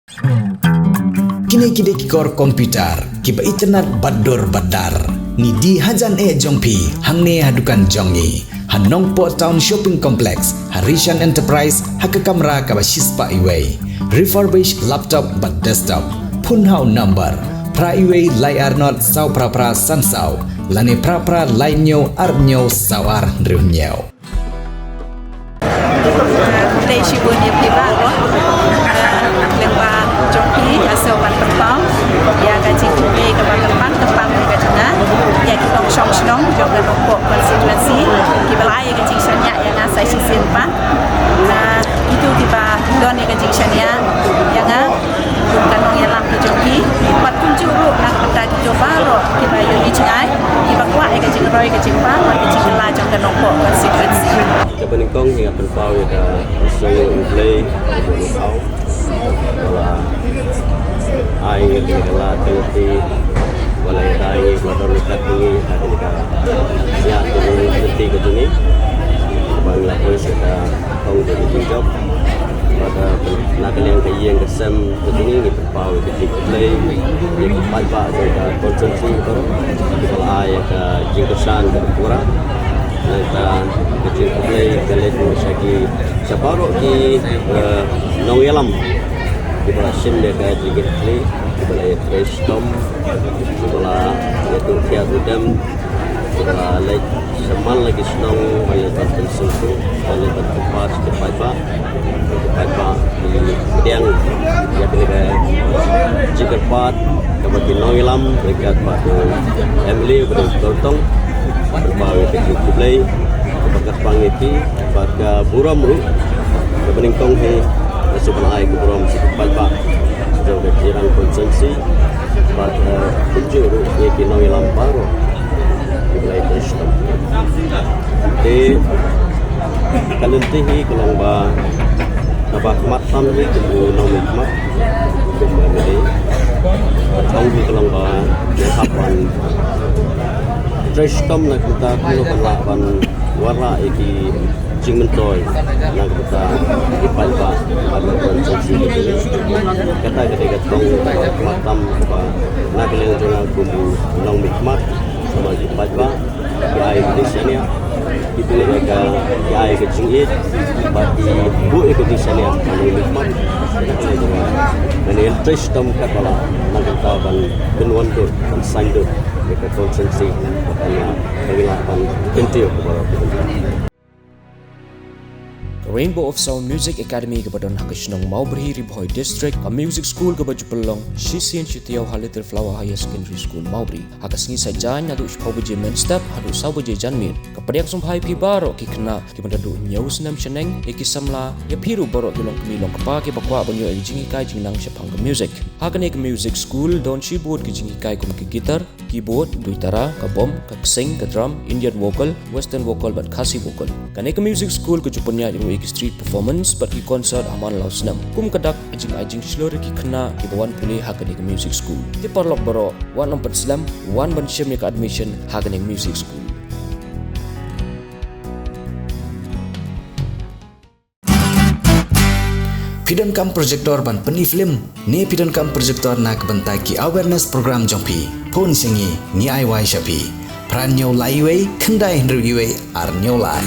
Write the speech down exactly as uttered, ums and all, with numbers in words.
Kine ki dei ki kor computer kiba itynnad bad dur bad dar. Ngi die hajan eh jong phi hangne ha dukan jong ngi ha Nongpoh Town Shopping Complex, ha Rishan Enterprise, ha ka kamra kaba shispah iwei. Refurbished laptop bad desktop. Phone ha u number phra iwei lai ar not saw phra phra san saw lane phra phra lai hynñiew ar hynñiew saw ar hynriew hynñiew. Khublei shibun ïa phi baroh. Lyngba jong phi nga sngewbha ban pynpaw ïa ka jingkhublei kaba kyrpang kyrpang ïa ka jong nga ïa ki nongshong shnong jong ka Nongpoh constituency kiba la ai ïa ka jingshaniah ïa nga sa shisien pat. Kito kiba don ïa ka jingshaniah ïa nga kum ka nongïalam ka jong phi bad kumjuh ruh na ka bynta kito baroh kiba ïohi jngai kiba kwah ïa ka jingroi ka jingpang bad ka jingkylla jong ka Nongpoh constituency. Kaba nyngkong nga pynpaw ïa ka sngewbha U Blei uba la ai ïa ka la tengti wala ïa ka ngi ba don kat ngi ha ka ïa ka ngi ka jong ngi ba ngi la poi sa ka hong ka jong ba ka na ka liang ka ïing ka sem ka jong ngi. Pynpaw ïa ka jingkhublei ïa ki paidbah jong ka constituency baroh kiba la ai ïa ka jingkyrshan kaba pura. Nangta ka jingkhublei ka leit ruh sha ki sha baroh ki eh, nongïalam kiba la shim ïa ka jingkitkhlieh kiba la ïatrei shitom kiba la ïathuh thiah u dem kiba la leit shaman la ki shnong ban leit ban pynsngewthuh ban leit ban kyrpad sha ki paidbah. Ki paidbah ki pdiang ïa kane ka jingkyrpad kaba ki nongïalam ryngkat bad u M L A uba dei u Tong Tong. Kyrpad ïa ka jingkhublei kaba kyrpang ïa ki bad ka burom ruh kaba nyngkong hi. Nga sngewbha ban ai ka burom sha ki paidbah jong ka Jirang constituency bad kumjuh ruh ïa ki nongïalam baroh kiba la ïatrei shitom. Te ka lynti hi ka long ba kaba khmat tam hi kum u nongmihkhmat kum u M L A. Ka thong hi ka long ba nga hap ban trei shitom na ka bynta kumno ban lah ban wanrah ïa ki jingmyntoi na ka bynta ki paidbah bad na ka bynta ki jingmyntoi. Kata ka dei ka thong kaba khmat tam kaba na ka liang jong nga kum u nongmihkhmat. Kaba ki paidbah ki ai ka jingshaniah, ki buh ïa ka, ki ai ka jingïeit bad ki buh ïa ka jingshaniah ha u nongmihkhmat. Ngan ïatrei shitom katba lah na ka bynta ban pynwandur ban saiñdur ïa ka constituency bad ban ïa ka ngi lah ban kyntiew kaba Ka Rainbow of Sound Music Academy kaba don ha ka shnong Mawbri, Ri Bhoi District, ka music school kaba ju pynlong shisien shi taïew ha Little Flower Higher Secondary School Mawbri. Ha ka sngi Saitjaiñ naduh shiphew baje mynstep haduh saw baje janmiet. Ka pdiang sngewbha ïa phi baroh ki khynnah kiba naduh hynñiew snem shaneng, ïa ki samla, ïa phi ruh baroh ki longkmie longkpa kiba kwah ban ïoh ïa ka jinghikai jingnang shaphang ka music. Ha kane ka music school don shibun ki jinghikai kum ka guitar, keyboard, duitara, ka bom, ka ksing, ka drum, Indian vocal, western vocal bad Khasi vocal. Kane ka music school ka ju pynïaid ruh ïa ki street performance bad ki concert ha man la u snem. Kum ka dak ka jingai jingshlur ïa ki khynnah kiba wan pule ha kane ka music school. Te paralok baroh, wat nym pynslem, wan ban shim ïa ka admission ha kane ka music school. Phi donkam projector ban pyni film ne phi donkam projector na ka bynta ki awareness program jong phi? Phone sha ngi, ngi ai wai sha phi. Phra hynñiew lai wei, khyndai hynriew wei, ar hynñiew lai.